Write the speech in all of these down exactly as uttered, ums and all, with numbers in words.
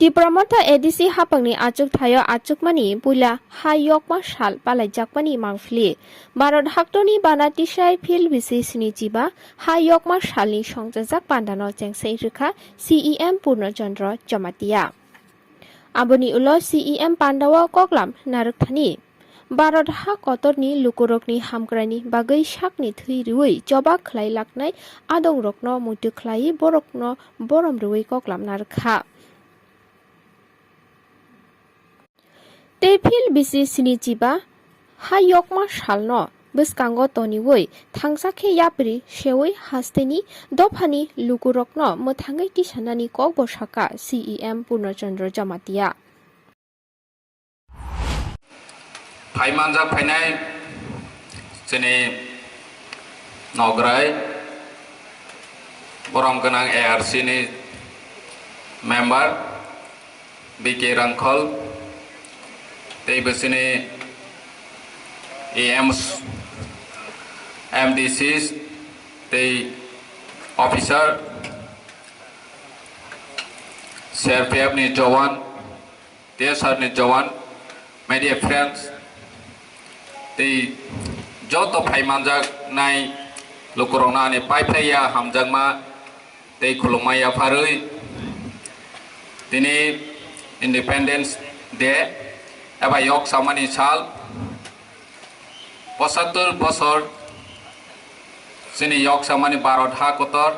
Tipra Motha A D C haphangni achuk thaio achukmani puila ha yokma sal palaijakmani mangphili. Bharat haktorni bana tisai phil bisi sini chiba ha yokma salni songchajak pandano chengsai rwkha C E M Purno Chandra Jamatia. Aboni ulo C E M pandao koklam narwkthani. Bharat ha kotorni lukurokni hamkraini bagwi sakni thwi rwui choba khlai laknai adongrokno muitu khlaiwi borokno borom rwui koklam narwkha. Tei phil bisi sini chiba ha yokma salno bwskango toniwi thangsa khe yapri sewi hasteni dophani lukurokno mwthangwi tisanani kokbo sakha C E M Purno Chandra Jamatia. Phai manjak phainai chini nograi borom gwnang A R C ni member B K Rangkhol tei bo chini A Ms, M D Cs tei officer, C R P F ni jowan, T S R ni jowan, media friends, tei joto phai manjaknai lukurokno ani paiphlaiya hamjakma tei khulumma yapharwi tini Independence Day eba yok samani sal, pochattor bosor chini yok samani Bharat ha kotor,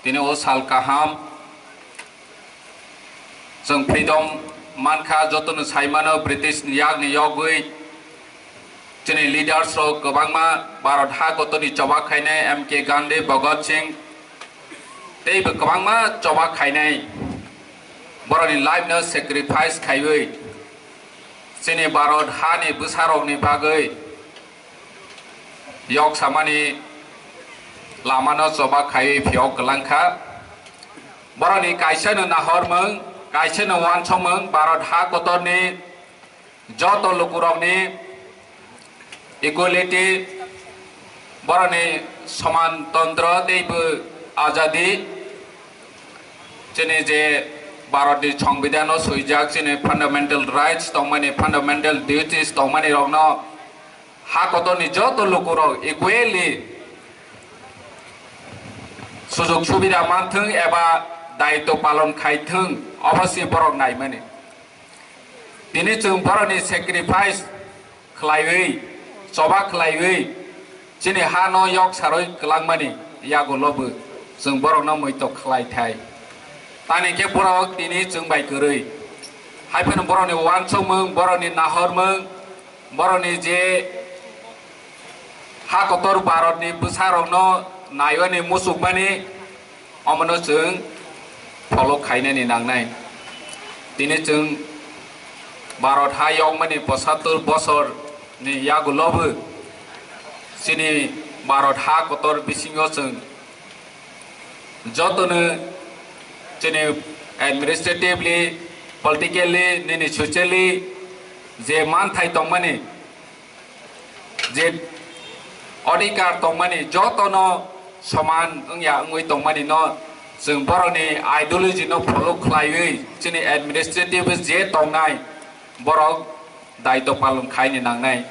tini o sal kaham. Chwng freedom mankha, jotono saimano British ni yakni yogwi chini leaders rok kwbangma Bharat ha kotorni choba khainai M K Gandhi, Bhagat Singh tei bo kwbangma choba khainai borokni life no sacrifice khaiwi chini Bharat hani bwsarokni bagwi yok samani lamano choba khaiwi phiyok kwlangkha. Borokni kaisano nahormung, kaisano wansokmung, Bharat ha kotorni joto lukurokni equality, borokni soman tontro tei bo azadi, chini je Bharatni Songbidhano swijak, chini fundamental rights tongmani, fundamental duties tongmani rokno ha kotorni joto lukurok equally sujog subida manthwng eba daitw palon khaithwng, obo se borok naimani. Tini chwng borokni sacrifice khlaiwi, choba khlaiwi, chini ha no yok sarwi kwlangmani yagulo bo chwng borokno muitok khlai thai. Tani khe borok tini chwng bai kwrwi. Hai phano borokni wansokmung, borokni nahormung, borokni je ha kotor Bharatni bwsarokno naiwani muchukmani, omono chwng follow khainani nangnai. Tini chwng Bharat ha yokmani pochattor bosor ni yagulobo chini Bharat ha kotor bisingo chwng jotono chini administratively, politically, nini socially je manthai tongmani, je odhikar tongmani jotono soman wngya wngwi tongmani no chwng borokni ideology no follow khlaiwi chini administrative je tongnai borok daitw palon khaini nangnai.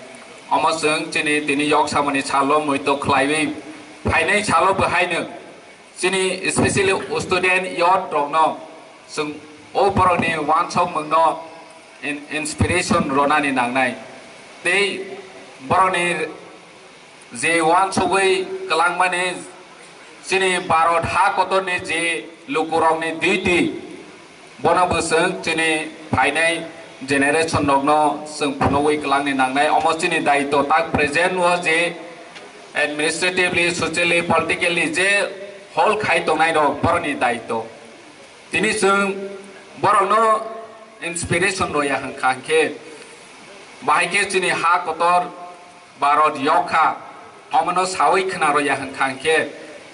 Omo chwng chini tini yok samani salo muitok khlaiwi phainai salo bo haino chini specially student youth rokno chwng o borokni wansokmungno in-, inspiration ronani nangnai. Tei borokni je wansugwi kwlangmani chini Bharat ha kotorni je lukurokni duty, bono bo chwng chini phainai generation rokno chwng phunugwi kwlangni nangnai. Omo chini daitw tak present o je administratively, socially, politically je hol khai tongnai rok borokni daitw. Tini chwng borokno inspiration roya hwnkha hwnkhe, bahai khe chini ha kotor Bharat yokha, omono sawi khna roya hwnkha hwnkhe,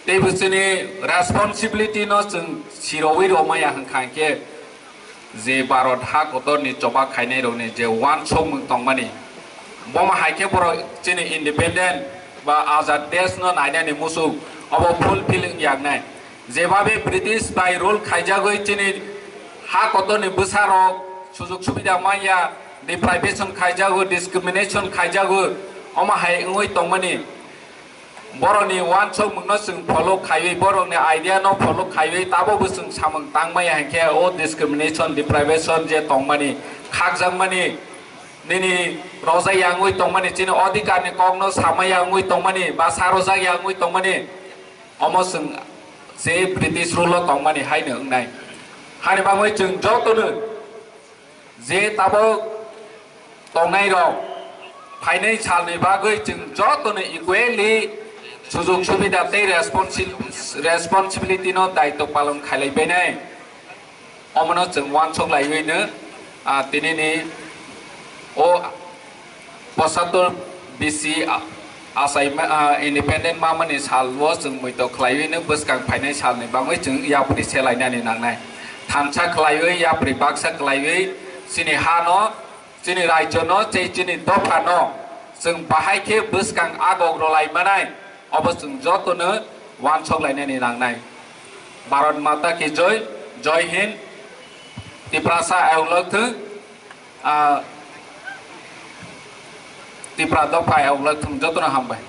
teibo chini responsibility no chwng sirowi romaya hwnkha hwnkhe, je Bharat ha kotorni choba khainai rokni je wansokmung tongmani, bomo hai khe borok chini independent ba azad desh no nainani muchung obo fulfill wngya wngnai. Jebabe British bai rule khaijagwi chini Ha kotorni bwsarok sujug subida manya, deprivation khaijago, discrimination khaijago, omo hai wngwi tongmani. Borokni wansokmungno chwng follow khaiwi, borokni idea no follow khaiwi, tabokbo chwng samung tangmaya hinkhe o discrimination, deprivation je tongmani, khakjakmani, nini rojak ya wngwi tongmani, chini odhikar ni kok no samaya wngwi tongmani, ba sa rojak ya wngwi tongmani, omo chwng je British rule o tongmani haino wngnai. Hani bagwi chwng jotono je tabok tongnai rok phainai salni bagwi chwng jotono equally sujug subida tei responsi-, responsibility no daitw palon khailai bainai. Omono chwng wansok laiwi no, ah, tini ni o posator B C a-, asai ma-, ah, independent mamani sal o chwng muitok khlaiwi no bwskang phainai salni bagwi chwng yapri selainani nangnai. Thansa khlaiwi, yapri baksa khlaiwi chini ha no, chini rajyo no, tei chini dopha no chwng bahai khe bwskang agok rwlai manai. Obo chwng jotono wansok lainani nangnai. Bharat Mata ki joy, Joy Hind, Tiprasa ayok lok thung, ah, Tipra dopha ayok lok thung, jotono hambai.